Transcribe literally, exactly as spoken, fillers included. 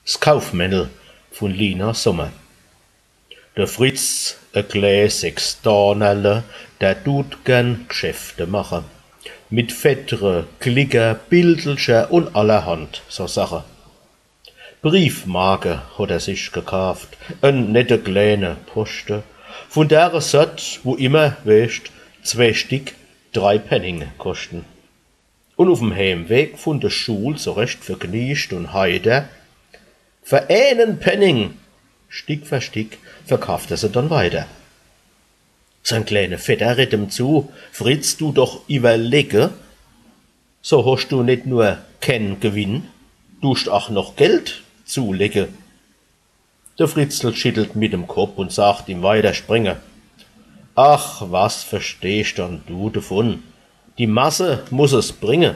S Kaufmännel vun Lina Sommer. De Fritz, e klä Sechstaanerle, der dut gern Gschäfte mache. Mit Feddre, Klicker, Bildelcher un allerhand so Sache. Briefmarke hot er sich gekaaft, en nette kläne Poschte, vun dere Sort, wo immer, weescht, zwee Stick drei Penning koschten. Un uf'm Heemweg vun de Schul, so recht vergniecht un heiter, for eenen Penning, Stick for Stick, verkaaft er se dann weiter. Sein kläne Vetter redd em zu: „Fritz, du doch iwwerlegge, so hoscht du net nur kän Gewinn, duscht ach noch Geld zulegge.“ De Fritzl schittelt mit dem Kopp un sagt im Weiterspringe: „Ach, was verstehscht dann du devun? Die Masse muss es bringe.“